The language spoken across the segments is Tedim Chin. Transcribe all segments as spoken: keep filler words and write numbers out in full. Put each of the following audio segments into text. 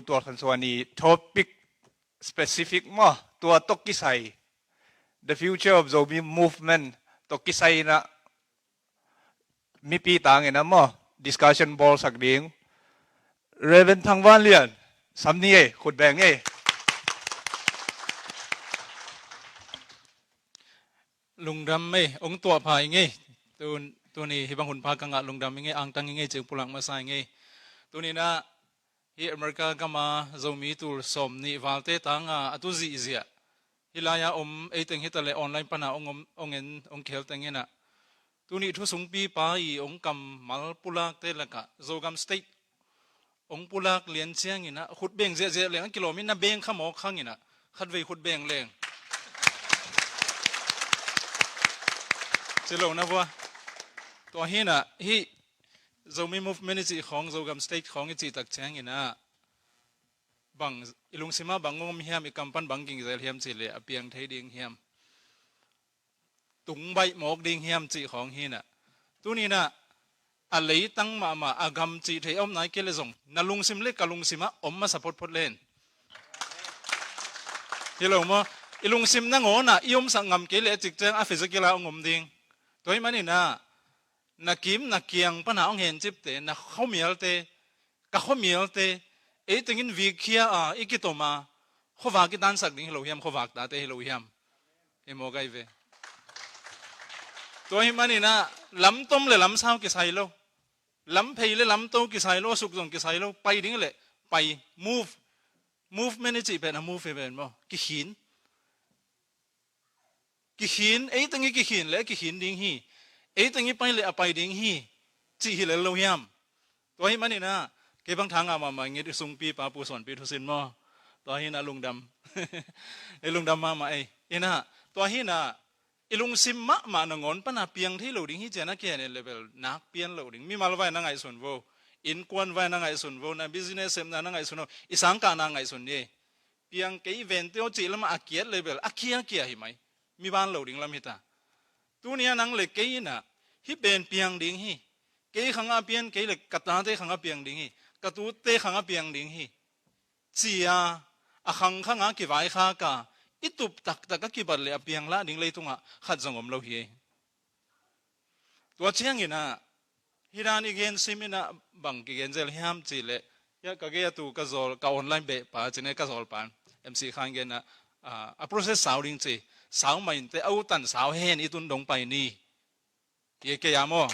Tual Khan Suan i topic specific maw, tua tawh kisai, the future of Zomi movement tawh kisai in ah mipi tangin ah maw, discussion bawlsak ding Reverend Thang Van Lian sam ni ei, khut beng ei. Lungdam ei, hong tuah pha i ngei. Tun, tuni hih bang hun pha ka ngah lungdam i ngei, angtang i ngei, cing pulak masa i ngei. Tuni in ah hih America gam a Zomi tul sawm nih valte tang a, a tu zihziah, hih lai-a om, eiteng hi ta leh online pan a hong om, hong en, hong khel teng in ah, tuni thu sungpi pa i hong kammal pulakte lakah Zogam State hong pulak lian ciangin ah, khut beng ziahziah leng a kilawm in, na beng kha mawk khang in ah, khatvei khut beng leng. Ci lo na vua. Tua hi in ah, hih Zomi Movement i cih khawng, Zogam State khawng i cih tak ciangin ah, bang, i lungsim ah bang om hiam, i kam pan bang gingzel hiam cih leh, a piang thei ding hiam, tung baih mawk ding hiam cih khawng hi in ah, tuni in ah, a leitang mahmah, a gam cih theih a om nai kei leh zong, na lungsim le ka lungsim ah om masa photphot len. Hi lo maw? I lungsim nangawn ah i omsak ngam kei leh a cik ciang a physical ah hong om ding. Tua hih manin ah, na kim na kiang pan a hong hencipte, na khuamialte, ka khuamialte, eiteng in vik khia a, i kitom a, khuavak i tansak ding hi lo hiam, khuavak tate hi lo hiam? Hi mawk ai ve. Tua hih manin ah, lamtom le lamsau kisai lo, lamphei le lamto kisai lo, a suk zong kisai lo, pai ding leh pai, move. Movement i cih pen a move hi pen maw, kikhin. Kikhin, eiteng i kikhin leh a kikhin ding hi, eiteng i pai leh a pai ding hi, cih hi lel lo hiam? Tua hih manin ah, kei bang tha ngah mahmah i ngei, i sungpi pa Pu Suanpi thusin maw. Tua hi in ah lungdam. I lungdam mahmah ei. In ah, tua hi in ah, i lungsim mahmah nangawn pan a piang thei lo ding hi, ci-in a kihen en leh bel nak pian lo ding. Mimal vai na ngaihsun vo, innkuan vai na ngaihsun vo, na business sepna na ngaihsun vo, i sangkahna ngaihsun ni. Piang kei vente aw cih lamah a kiat leh bel a khiakhia hi mai. Mi ban lo ding lam hi ta. Tuni a nang le kei in ah, hih pen piang ding hi. Kei khang a piang, kei le ka tate khang a piang ding hi. Ka tute khang a piang ding hi, ci-a, a khangkhang a kivaikhak a, i tup taktak a kibat leh a piang lah ding leitungah khat zong om lo hi. Tua ciangin ah, hih dan i gen sim in ah bang kigen zel hiam cih leh, hia ka gei a tu ka zawl, ka online beh pa, cine ka zawl pan, M C Khan gen ah, a, a process sau ding ci, sau mah inteh, a utan sau hen, i tun dong pai ni. Hi kei a maw?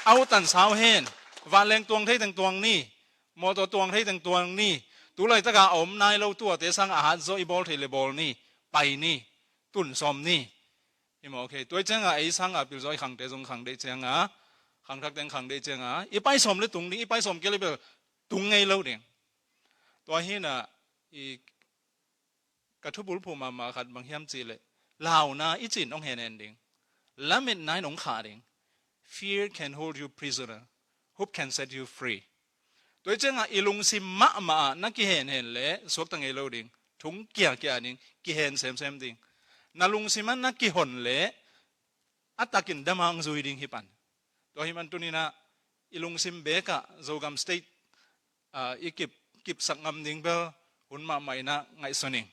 A utan sau hen, vanleng tuang thei teng tuang ni, mawtaw tuang thei teng tuang ni, tu laitak a a om nai lo tuate sang a hat zawh i bawl thei leh bawl ni, pai ni, tun sawm ni. Hi maw, okay. Tua ciang a ei sang a pil zaw i khangte zong khang deih ciang a, khangthak teng khang deih ciang a, i pai sawm leh tung ding, i pai sawm kei leh bel tung ngei lo ding. Tua hi in ah, i ka thubulphuh mahmah khat bang hiam cih leh, launa i cih in hong hen en ding, lametna in hong khah ding. Fear can hold you prisoner, hope can set you free. Tua ciang a i lungsim mahmah ah na kihen hen leh suakta ngei lo ding, thung kiakia ding, kihen semsem ding. Na lungsim ah na kihon leh a takin dam a hong zui ding hi pan. Tua hih man tuni in ah, i lungsim bek ah Zogam State, ah, i kip, kipsak ngam ding bel hun mahmah in ah ngaihsun ing.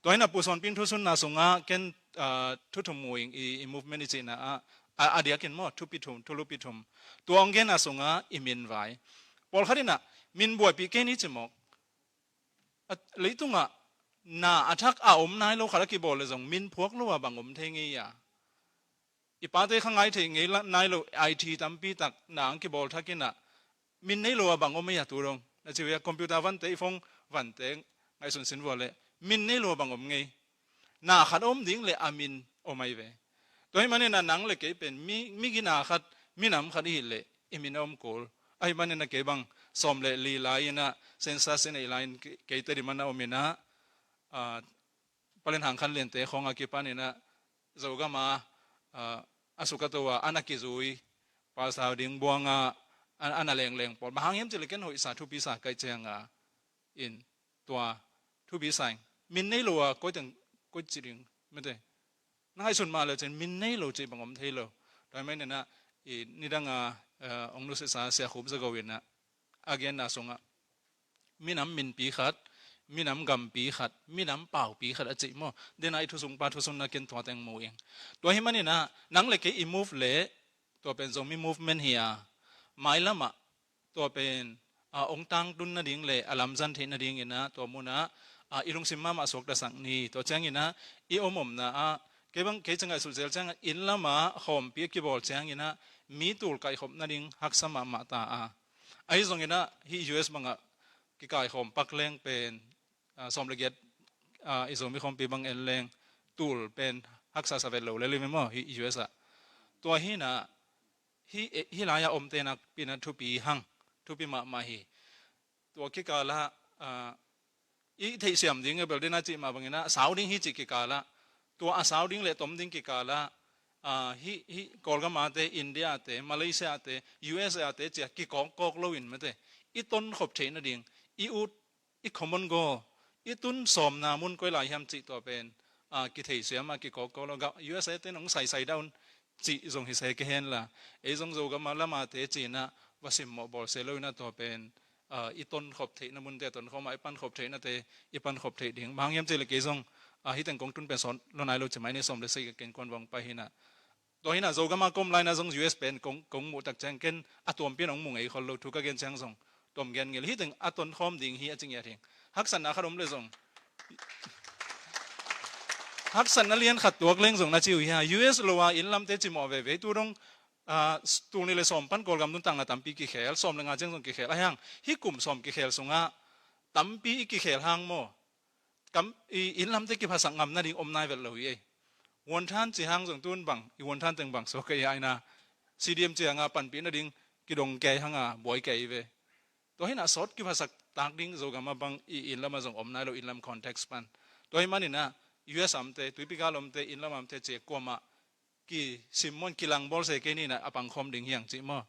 Tua hi in ah Pu Suanpi in thusunna sungah ken, ah, thu thum mu ing, i, i movement i cihna ah, a, a diakin maw, thupi thum, thulupi thum. Tua hong genna sungah i min vai. Pawlkhat in ah, min buaipih kei ni ci mawk. A, leitungah na a thak a om nai lo khat a kibawl leh zong, min phuak lo a bang om thei ngei a. I pate kha ngai thei ngei la-, nai lo, I T tampi tak na hong kibawl thak in ah, min nei lo a bang om ei a tu dong. Na ci uh hia, computer vante, i phone vante ngaihsun sin vua leh, min nei lo a bang om ngei. Na khat om ding leh a min om ai ve. Tua hih manin ah nang le kei pen mi, mi gina khat, minam khat i hih leh i min a om kul. Ahih manin ah kei bang sawm le li lai in ah, census i neih lai in kei, kei Tedim ah na om in ah, ah, Palen Hang Khan Liante khawng a kipan in ah, Zogam a, ah, a suk a to a, a na kizui, pastor ding buang a, a, a na lengleng pawl. Bang hang hiam cih leh ken hoihsa thupi sa ka hih ciang a, in tua thupi sa ing. Min nei lo a koi teng, koi ci ding, mete. Na ngaihsun mah le cin min nei lo cih bang om thei lo. Tua hih manin ah, i, nidang a, eh, hong nusiasa Sia Khup Za Go in ah, a genna sungah, minam minpi khat, minam gampi khat, minam paupi khat a cih maw. Dena i thusungpa thusunna ken tua teng mu ing. Tua hi maninah nang le kei i move le tua pen Zomi movement hi a, mailamah tua pen a ong tangtun nading le a lamzan theih nadinginah tua munah a i lungsim mahmah suaktasak ni. Tua cianginah i om omna ah kei bang kei ci ngaihsut zel ciangah inn lamah khawmpi a kibawl cianginah mi tul kaihkhop nading haksa mahmah ta a. Ahi zonginah hih U S bangah kikaikhawm pak leng pen a, sawm le giat a, i Zomi khawmpi bang en leng tul pen haksa sa vet lo le lim maw hih U S ah. Tua hinah hih, hih lai-ah omte nakpinah thupi hang, thupi mahmah hi. Tua kikalah a, i theihsiam ding a bel dena cih mah banginah sau ding hi cih kikalah, tua a sau ding le tom ding kikalah a, hih, hih Kawlgam ate, India ate, Malaysia ate, U S A ate cia kikawkkawk loin mate i tonkhop theih nading, i ut i common goal, i tun sawmna mun koi lai hiam cih tua pen a, kitheisiam a kikawkkawk lo. U S A ten hong saisai dah un cih zong hi se ke hen la, ei zong Zogam a lamate cinah va simmawh bawl se loinah tua pen a, i tonkhop theihna munte a tonkhawm a, i pankhop theihnate i pankhop theih ding. Bang hang hiam cih le kei zong a, hih teng kong tun pen sawt lo nai lo ci mai ni, sawm le sagih ka ken kuan vong pai hinah. Tua hinah Zogam a ka om lainah zong U S pen kong, kong muh tak ciang ken a tuampi in hong mu ngei khol lo, thu ka gen ciang zong tuam gen ngel. Hih teng a tonkhawm ding hi a ci ngiat hi. Haksatna khat om le zong, haksatna lian khat tuak leng zong na ci uh hi a, U S lo a inn lamte cimawh veve tu dong a, tul nih le sawm pan Kawlgam nuntakna tampi kikhel, sawm le nga ciang zong kikhel. Ahi hang hih kum sawm kikhel sungah tampi i kikhel hang maw, kam, i, inn lamte kiphasak ngam nading om nai vet lo hi ei. Wonton ci hang zong tun bang, i Wonton teng bang suak ka i aina, C D M cianga panpih nading kidong kei hanga buai kei ve. Tua hinah sawt kiphasak tak ding Zogam a bang i inn lamah zong om nai lo, inn lam context pan. Tua hi maninah U S amte, tuipi gal omte, inn lam amte cia kuamah kisimmawn kilangbawl se kei ninah a pangkhawm ding hiang cih maw.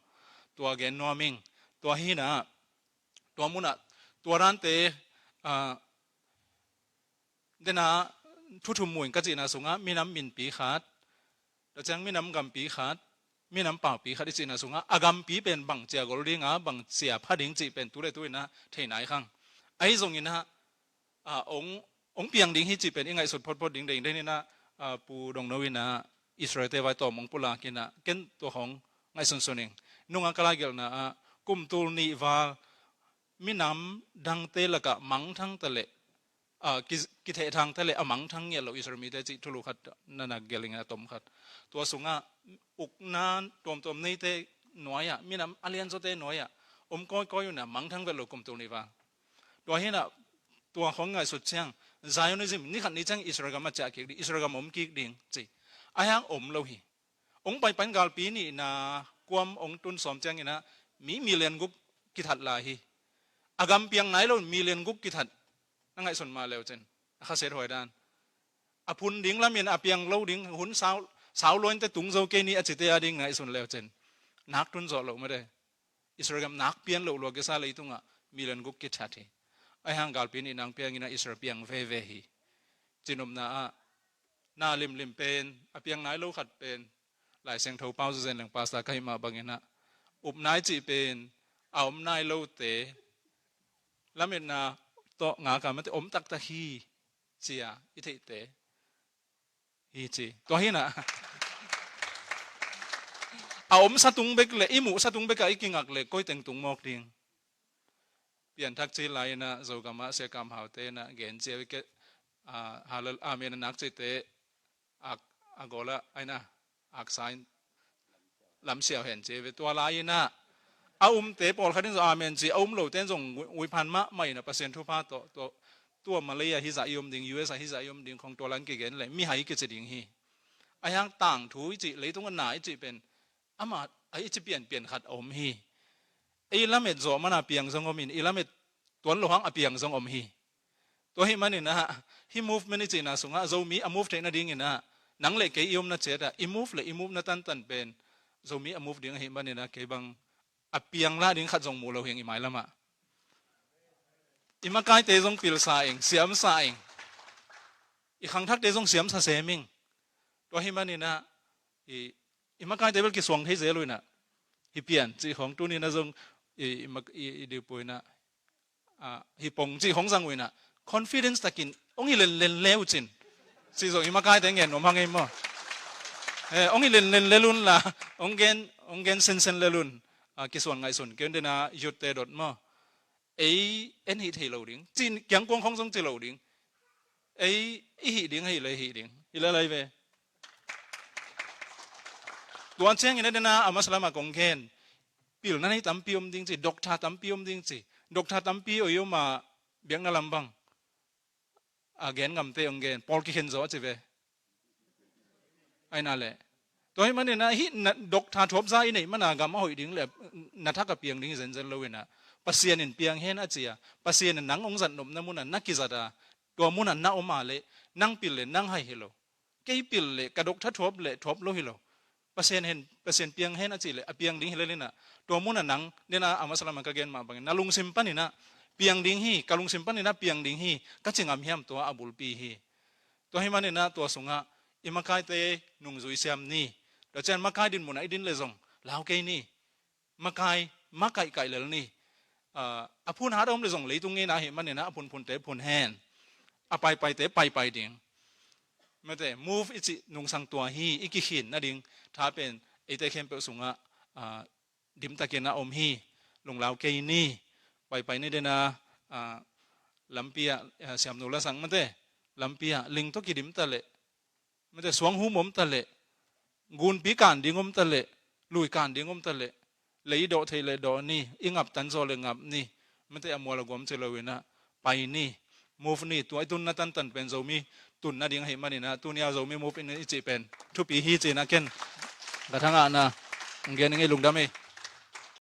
Tua gen nuam ing. Tua hinah tua munah tua dante a, dena thu thum muin ka cihna sungah minam minpi khat, tua ciang minam gampi khat, minam paupi khat i cihna sungah a gampi pen bang cia gol dinga, bang cia pha ding cih pen tu le tu inah thei nai khang. Ahi zonginah a, ong, ong piang ding hi cih pen i ngaihsut photphot ding dengdeng inah a, Pu Dongno inah Israel te vai tawm ong pulak inah ken tua khawng ngaihsunsun ing. Nunga ka laigelhna ah kum tul nih val minam dangte lakah mangthang ta leh a, ki, kithehthang ta leh a mangthang ngiat lo Israel mite cih thulu khat na na gelh ing a, tom khat. Tua sungah ukna tuamtuam neite nuai-ah, minam a lianzawte nuai-ah om kawikawi unah mangthang vet lo kum tul nih val. Tua hinah tua khawng ngaihsut ciang Zionism ni khat ni ciang Israel gam a ciah kik ding, Israel gam om kik ding ci. Ahi hang om lo hi. Ong paipan galpi nihna kuam ong tun sawm cianginah mi million guk kithat lai hi. A gam piang nai lo million guk kithat. Na ngaihsun mah leucin a khaset huai dan. A phun ding lamin a piang lo ding hun sau, sau luainte tung zo kei ni a cite a ding ngaihsun leucin nak tun zawh loh mate. Israel gam nak pian loh lua kisa leitungah million guk kithat hi. Ahi hang galpi nihna pianginah Israel piang veve hi. Cinopna ah na limlim pen a piang nai lo khat pen Lai Siangtho pau zazen leng pasta ka hih mah banginah upna i cih pen a om nai lote lametna tawh ngaka mate om taktak hi cia i theihte hi ci. Tua hinah a om satung bek le i muh satung bekah i kingak le koi teng tung mawk ding. Pianthak ci lai inah Zogam ah Sia Kam Hau te inah gen cia bek a, halal amen a nak cite ak, a gola aina ak sain lamsiau hen ci ve. Tua lai inah a umte pawlkhat in zong amen ci, a um lote in zong uiphan mahmah inah Pasian thupha tawh, tawh tua Malay ah hizah i om ding, U S ah hizah i om ding khong tua lai in kigen le mihai kici ding hi. Ahi hang tangthu i cih, leitung a na i cih pen ama a i ci pianpian khat a om hi. Ei lamet zawh mana piang zong om in, i lamet tuan lo hang a piang zong om hi. Tua hih maninah hih movement i cihna sungah Zomi a move theih nadinginah nang le kei i omna ciatah i move le i movena tantan pen Zomi a move ding ahih maninah kei bang a piang lah ding khat zong mu lo hi ing i mailamah. I makaite zong pilsa ing, siamsa ing. I khangthakte zong siamsa sem ing. Tua hih maninah i, i makaite bel kisuang thei zel uh inah hih pian cih khawng tuninah zong i, i, i, i diupuinah ah, hi pong cih hong zang uh inah, confidence takin hong hi lenlen le uh cin. Cih zong i makaite ngen nuam hang ei maw. Eh, hong hi lenlen le lun la, hong gen, hong gen sensen le lun, ah, kisuan ngaihsun, kei un dena youth te dot maw. Ei en hih thei lo ding. Cih kiangkuang khong zong ci lo ding. Ei i hih ding ahi le hih ding. Hi le lai ve. Tua ciangin a dena a masa lamah kong gen. Pilna nei tampi om ding ci, doctor tampi om ding ci. Doctor tampi oi om a biakna lam bang. A gen ngamte ong gen, pawl kikhen zaw a ci ve. Aina le. Tua hi maninah hih na, doctor thuapza i neih mana gam a hoih ding le na thak a piang ding hi zenzen lo inah. Pasian in piang hen a ci a. Pasian in nang ong zat nopna munah na kizat a. Tua munah na om a le, nang pil le nang hai hi lo. Kei pil le ka doctor thuap le thuap lo hi lo. Pasian hen, Pasian piang hen a cih le a piang ding hi le linah. Tua munah nang, nena a masa lamah ka gen mah bangin na lungsim paninah piang ding hi, ka lungsim paninah piang ding hi, ka ci ngam hiam, tua a bulpi hi. Tua hi maninah tua sungah i makaite nungzui siam ni. Tua cian makai din munah i din le zong lau kei ni. Makai, makaihkaih lel ni. Ah, a phun hat a om le zong leitung ngeina ahi maninah a phunphunte phun hen. A paipaite paipai ding. Mate, move i cih nungsang tua hi, i kikhin nading tha pen eite khempeuh sungah, ah, dimtakin a om hi. Lunglau kei ni. Paipai ni dena, ah, lampi ah, ah, siamnu lasang mate, lampi ah ling tawh kidim ta leh, mate, suanghum om ta leh, gunpi kan ding om ta leh, lui kan ding om ta leh, lei i dawh thei le dawh ni, i ngap tan zaw le ngap ni. Mate, a mual a guam ci lo inah pai ni, move ni. Tua i tunna tantan pen Zomi tun nading ahi maninah tunia Zomi move in i cih pen thupi hi cinah ken ka thangahna ong gen ing ei. Lungdam ei.